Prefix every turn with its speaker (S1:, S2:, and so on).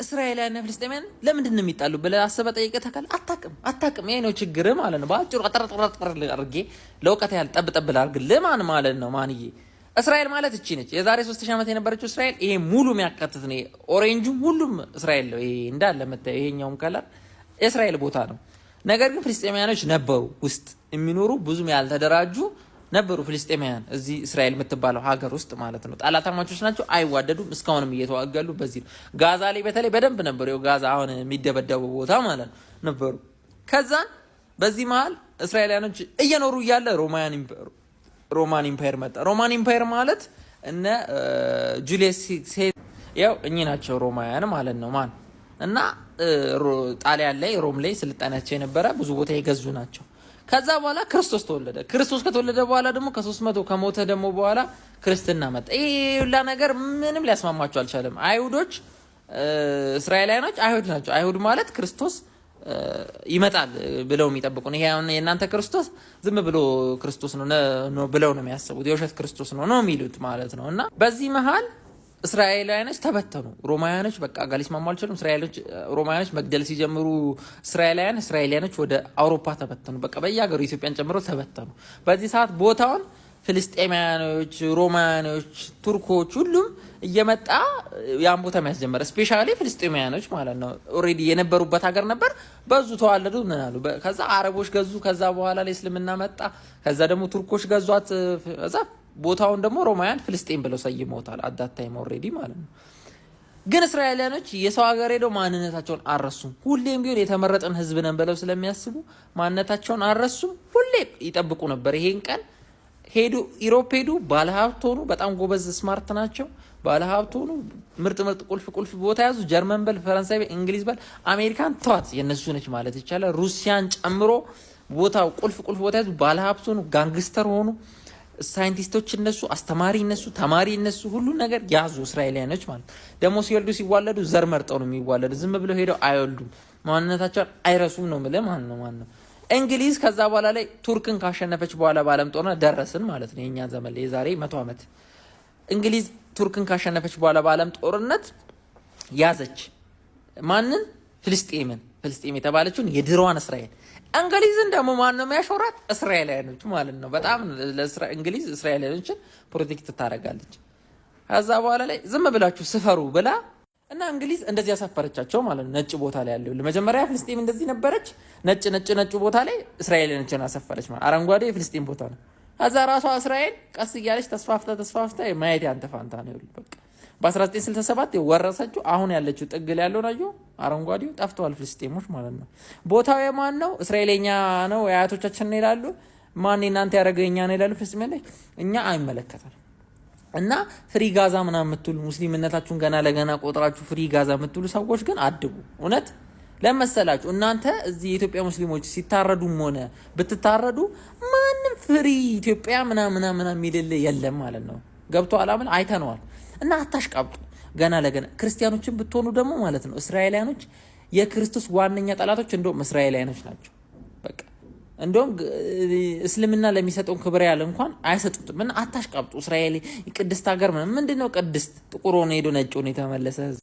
S1: እስራኤላውያንና ፍልስጤማውያን ለምንድን ነው የሚጣሉ ብለህ አስበህ ጠይቀህ ታውቃለህ? አታውቅም፣ አታውቅም። ይሄ ነው ችግር ማለት ነው። በአጭሩ አጠር አድርጌ ለእውቀት ያህል ጠብ ጠብ ላድርግልህ ማን ማለት ነው ማንዬ። እስራኤል ማለት እቺ ነች። የዛሬ 3000 ዓመት የነበረችው እስራኤል ይሄ ሙሉ የሚያካትት ነው። Orange ኡ ሁሉም እስራኤል ነው። ይሄ እንዳለ የምታየው ይሄኛውም color የእስራኤል ቦታ ነው። ነገር ግን ፍልስጤማውያኖች ነበሩ ውስጥ የሚኖሩ፣ ብዙም ያልተደራጁ ነበሩ ፍልስጤማውያን እዚህ እስራኤል የምትባለው ሀገር ውስጥ ማለት ነው። ጠላታማቾች ናቸው፣ አይዋደዱም። እስካሁንም እየተዋገሉ በዚህ ነው። ጋዛ ላይ በተለይ በደንብ ነበሩ። ይኸው ጋዛ አሁን የሚደበደበው ቦታ ማለት ነው ነበሩ። ከዛን በዚህ መሀል እስራኤላውያኖች እየኖሩ እያለ Roman Empire መጣ። Roman Empire ማለት እነ ጁሊየስ ያው እኚህ ናቸው ሮማውያን ማለት ነው። ማን እና ጣሊያን ላይ፣ ሮም ላይ ስልጣኔያቸው የነበረ፣ ብዙ ቦታ የገዙ ናቸው። ከዛ በኋላ ክርስቶስ ተወለደ። ክርስቶስ ከተወለደ በኋላ ደግሞ ከ300 ከሞተ ደግሞ በኋላ ክርስትና መጣ። ይሄ ሁላ ነገር ምንም ሊያስማማቸው አልቻለም። አይሁዶች፣ እስራኤላውያኖች አይሁድ ናቸው። አይሁድ ማለት ክርስቶስ ይመጣል ብለው የሚጠብቁ ነው። ይሄ አሁን የእናንተ ክርስቶስ ዝም ብሎ ክርስቶስ ነው ብለው ነው የሚያስቡት። የውሸት ክርስቶስ ነው ነው የሚሉት ማለት ነው። እና በዚህ መሀል እስራኤላውያኖች ተበተኑ። ሮማውያኖች በቃ ጋር ሊስማሙ አልቻሉም። እስራኤሎች፣ ሮማውያኖች መግደል ሲጀምሩ እስራኤላውያኖች ወደ አውሮፓ ተበተኑ። በቃ በየሀገሩ ኢትዮጵያን ጨምሮ ተበተኑ። በዚህ ሰዓት ቦታውን ፍልስጤማውያኖች፣ ሮማውያኖች፣ ቱርኮች ሁሉም እየመጣ ያን ቦታ የሚያስጀመረ especially ፍልስጤማውያኖች ማለት ነው። Already የነበሩበት ሀገር ነበር። በዙ፣ ተዋለዱ፣ ምን አሉ። ከዛ አረቦች ገዙ። ከዛ በኋላ ላይ እስልምና መጣ። ከዛ ደግሞ ቱርኮች ገዟት። ከዛ ቦታውን ደግሞ ሮማውያን ፍልስጤም ብለው ሰይመውታል። At that time already ማለት ነው። ግን እስራኤላውያኖች የሰው ሀገር ሄደው ማንነታቸውን አልረሱም። ሁሌም ቢሆን የተመረጥን ህዝብ ነን ብለው ስለሚያስቡ ማንነታቸውን አልረሱም። ሁሌ ይጠብቁ ነበር ይሄን ቀን። ሄዱ፣ Europe ሄዱ፣ ባለሀብት ሆኑ። በጣም ጎበዝ smart ናቸው። ባለሀብት ሆኑ። ምርጥ ምርጥ ቁልፍ ቁልፍ ቦታ ያዙ። ጀርመን በል፣ ፈረንሳይ በል፣ እንግሊዝ በል፣ አሜሪካን ተዋት የነሱ ነች ማለት ይቻላል። ሩሲያን ጨምሮ ቦታው ቁልፍ ቁልፍ ቦታ ያዙ። ባለሀብት ሆኑ፣ gangster ሆኑ። ሳይንቲስቶች እነሱ፣ አስተማሪ እነሱ፣ ተማሪ እነሱ፣ ሁሉ ነገር ያዙ እስራኤላውያኖች ማለት። ደግሞ ሲወልዱ ሲዋለዱ ዘር መርጠው ነው የሚዋለዱ። ዝም ብለው ሄደው አይወልዱም። ማንነታቸውን አይረሱም ነው የምልህ ማለት ነው ማለት ነው። እንግሊዝ ከዛ በኋላ ላይ ቱርክን ካሸነፈች በኋላ በዓለም ጦርነት ደረስን ማለት ነው። የእኛ ዘመን ላይ የዛሬ 100 ዓመት እንግሊዝ ቱርክን ካሸነፈች በኋላ በዓለም ጦርነት ያዘች ማንን? ፍልስጤምን። ፍልስጤም የተባለችውን የድሮዋን እስራኤል። እንግሊዝን ደግሞ ማን ነው የሚያሾራት? እስራኤላውያኖች ማለት ነው። በጣም እንግሊዝ እስራኤላውያኖችን protect ታደርጋለች። ከዛ በኋላ ላይ ዝም ብላችሁ ስፈሩ ብላ እና እንግሊዝ እንደዚህ ያሰፈረቻቸው ማለት ነው። ነጭ ቦታ ላይ ያለው መጀመሪያ ፍልስጤም እንደዚህ ነበረች። ነጭ ነጭ ነጩ ቦታ ላይ እስራኤላውያኖችን አሰፈረች ማለት፣ አረንጓዴ የፍልስጤም ቦታ ነው። ከዛ ራሷ እስራኤል ቀስ እያለች ተስፋፍታ ተስፋፍታ ማየት ያንተ ፋንታ ነው። በቃ በ1967 ወረሰችው። አሁን ያለችው ጥግ ላይ ያለው ናዮ አረንጓዴው ጠፍተዋል፣ ፍልስጤሞች ማለት ነው። ቦታው የማን ነው? እስራኤል የኛ ነው፣ የአያቶቻችን ነው ይላሉ። ማን እናንተ ያደረገው የኛ ነው ይላሉ። ፍልስጤም ላይ እኛ አይመለከተንም። እና free ጋዛ ምናምን የምትሉ፣ ሙስሊምነታችሁን ገና ለገና ቆጥራችሁ free ጋዛ የምትሉ ሰዎች ግን አድቡ። እውነት ለመሰላችሁ እናንተ እዚህ የኢትዮጵያ ሙስሊሞች ሲታረዱም ሆነ ብትታረዱ ማንም free ኢትዮጵያ ምናምን ምናምን የሚልል የለም ማለት ነው። ገብቶ አላምን አይተነዋል። እና አታሽቃብጡ። ገና ለገና ክርስቲያኖችን ብትሆኑ ደግሞ ማለት ነው እስራኤላውያኖች የክርስቶስ ዋነኛ ጠላቶች እንደውም እስራኤላውያኖች ናቸው። በቃ እንደውም እስልምና ለሚሰጠውን ክብር ያለ እንኳን አይሰጡትም። እና አታሽቃብጡ። እስራኤል ቅድስት ሀገር ምንድን ነው ቅድስት? ጥቁር ሆኖ ሄዶ ነጭ ሆኖ የተመለሰ ህዝብ።